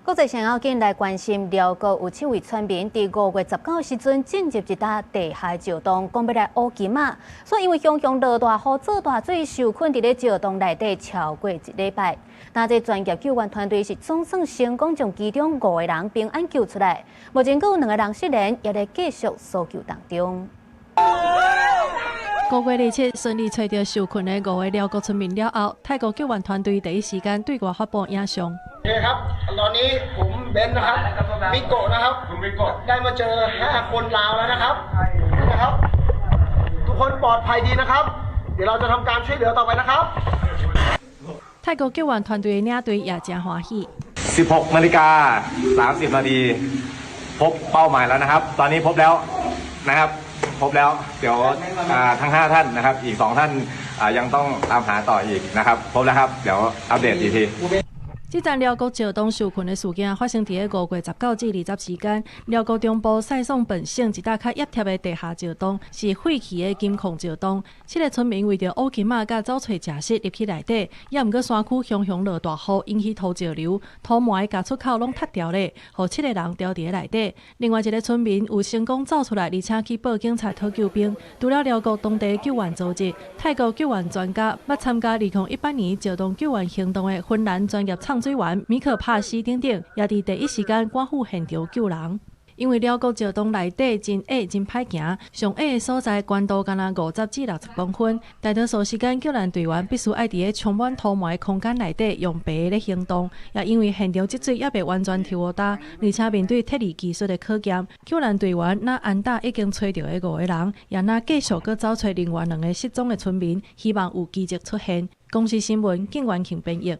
國際上要緊來關心，寮國有七位村民佇5月19時陣進入一搭地下石洞，講欲來挖金仔，所以因為雄雄落大雨做大水，受困佇咧石洞內底超過一禮拜。但這專業救援團隊是總算成功將其中五個人平安救出來，目前閣有兩個人失聯，也咧繼續搜救當中。5月27順利揣著受困的五个寮國村民了後，泰國救援團隊第一時間對外發布影像。 โอเคครับ ตอนนี้ผมเบนซ์นะครับ มิโกะนะครับ ได้มาเจอ 5 คนลาวแล้วนะครับ นะครับ ทุกคนปลอดภัยดีนะครับ เดี๋ยวเราจะทำการช่วยเหลือต่อไปนะครับ 泰國救援團隊的領隊也誠歡喜。 16นาฬิกา30นาทีพบเป้าหมายแล้วนะครับ ตอนนี้พบแล้วนะครับ พบแล้ว เดี๋ยวทั้ง 5 ท่านนะครับ อีก 2 ท่านยังต้องตามหาต่ออีกนะครับ พบแล้วครับ เดี๋ยวอัปเดตอีกที這層寮國石洞受困的事件發生佇咧5月19至20時間，寮國中部賽頌本省一搭較壓貼的地下石洞，是廢棄的金礦石洞。七个村民為著挖金仔佮走揣食食入去內底，猶毋過山區雄雄落大雨，引起土石流，土埋佮出口攏塌掉咧，予七个人牢佇咧內底。另外一个村民有成功走出來，而且去報警察討救兵。除了寮國當地救援組織，泰國救援專家捌參加2018年石洞救援行動的芬蘭專業藏水員米克帕西等等，也佇第一時間趕赴現場救人。因為寮國石洞內底真矮真歹行，上矮的所在懸度干焦50至60公分，大多數時間救援隊員必須愛佇咧充滿土埋的空間內底用爬咧行動。也因為現場積水猶未完全抽予焦，而且面對體力技術的考驗，救援隊員若安搭已經揣著的五個人，也若繼續閣走揣另外兩个失蹤的村民，希望有奇蹟出現。公視新聞，景元慶編譯。